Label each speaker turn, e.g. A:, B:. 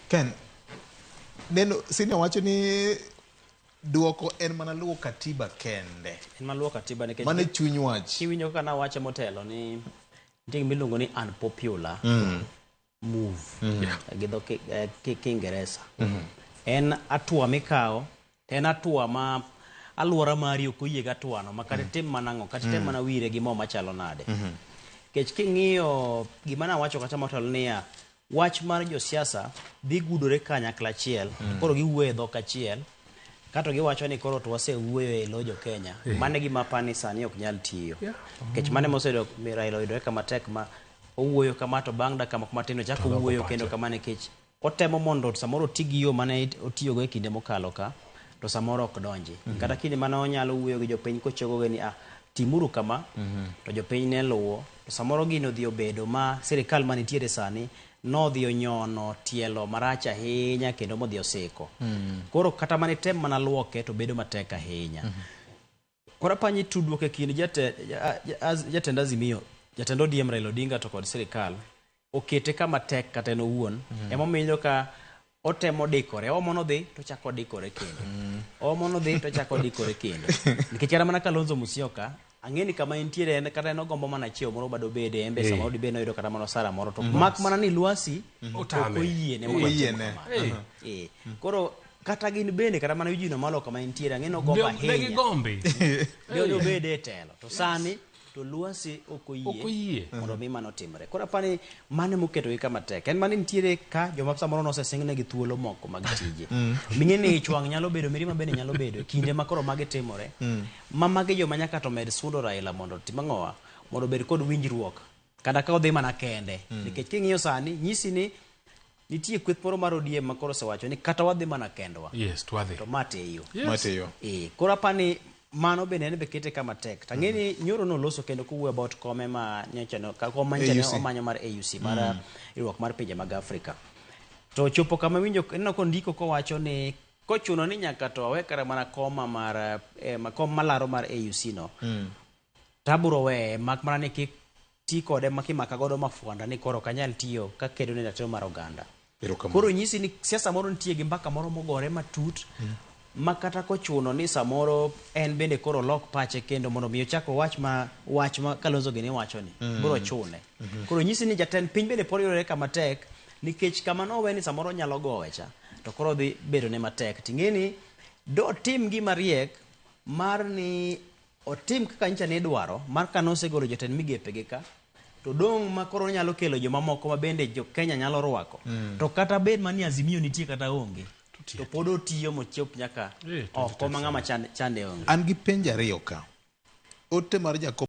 A: Ken, neno senior wacho ni duoko en mana luwo katiba kende.
B: En mana luwo katiba nikech
A: Mano e chuny wach.
B: Kiwinjo kaka nawache motelo ni nitie gima iluongo ni unpopular move gi dho Kiingereza. En hatua mikawo to en hatua ma alwora mari ok oyie gi hatuano ma kata itim mana ang'o kata item mana wire gi mo machalo nade. Nikech king'iyo gima nawacho kacha motelo niya, wach mar josiasa dhi gudore kanyakla achiel to koro giwuoyo e dhok achiel kato giwacho ni koro to wasewuoyo e lo jo Kenya. Mano e gima apani sani ok nyal tiyo. Nikech mano ema oseyudo Raila oyudore kama tek ma owuoyo kama to bang' dakika moko matin ochako owuoyo kendo kama nikech otemo mondo samoro oti gi yo mane otiyogo e kinde mokalo ka to samoro ok donji. Kata kinde mane onyalo wuoyo gi jopiny kochogogi ni ah, timuru kama to jopiny ne luwo to samoro gino odhi obedo ma sirikal manitiere sani nodhi onyono tielo marach ahinya kendo modhi osiko. Koro kata mana item mana luoke to bedo matek ahinya. Koro apanyi tudruok e kind jatend Azimio, jatend ODM Raila Odinga to kod sirikal okete kama tek kata en owuon. Emomiyo iyudo ka otemo dikore, omo nodhi to ochako odikore kendo. Omo nodhi to ochako odikore kendo. Nikech kata mana Kalonzo Musyoka, ang'e ni kama entiere en kata en ogombo mana chiewo moro bado bede en be samoro dibed noyudo kata mana osara moro to mak mana ni Lwasi ok
C: Otame.
B: oyiene mondo otim
A: Oyiene.
B: kamano. Koro kata gin bende kata mana Eugene Wamalwa kama entiere ang'e ni ogombo
C: Ne
B: ahinya.
C: gigombi.
B: Ne obede e telo. To sani to Lwasi ok oyie
C: Ok oyie.
B: mondo mi mano otimre. Koro apani mano emoketogi kama tek. En mana ni nitiere ka joma samoro nosesingnegi thuolo moko mag tije. Ming'e ni ich wang' nyalo bedo, mirima bende nyalo bedo e kinde ma koro magi timore. Ma magi joma nyaka to med sundo Raila mondo otim ang'owa? Mondo obed kod winjruok. Kata ka odhi mana kende. Nikech king'iyo sani, nyisi ni nitie kweth moro mar ODM ma koro osewacho ni kata wadhi mana kendwa.
C: Yes, to wadhi.
B: To ma teyo.
C: Yes.
A: Ma teyo.
B: Koro apani mano bende en be kete kama tek. To ang'e ni nyoro noloso kendo kowuoyo about kome ma nyocha no, ka kom ma nyocha ne
A: AUC.
B: omanyo mar AUC mar riwruok mar pinje mag Afrika. To chopo kama winjo ineno kondiko kowacho ni kochuno ni nyaka to awe kata mana koma mar kom malaro mar AUC no. To abiro weye mak mana ni kik ti kode ma kimaka godo mafwanda ni koro ok anyal tiyo kakedo ne ratiro mar oganda.
A: Erokamano.
B: Koro nyisi ni siasa moro nitie gi mbaka moro mogore matut ma kata kochuno ni samoro en bende koro olok pache kendo mondo mi ochak owach ma wach ma Kalonzo gini wacho ni biro chune. Koro nyisi ni jatend piny bende pod yudore kama tek nikech kama nowe ni samoro onyalo gowe cha to koro dhi bedo ne matek. Ting'e ni dotim gima riek mar ni otim kaka nyicha ne idwaro mar ka nosegolo jotend migepe gi ka to dong' ma koro onyalo kelo jomamoko ma bende jo Kenya nyalo rwako. To kata bed mani Azimio nitie kata onge to pod otiyo mochop nyaka oko ma ng'ama chande onge.
A: An gi penjo ariyo ka. Ote mar Jakobo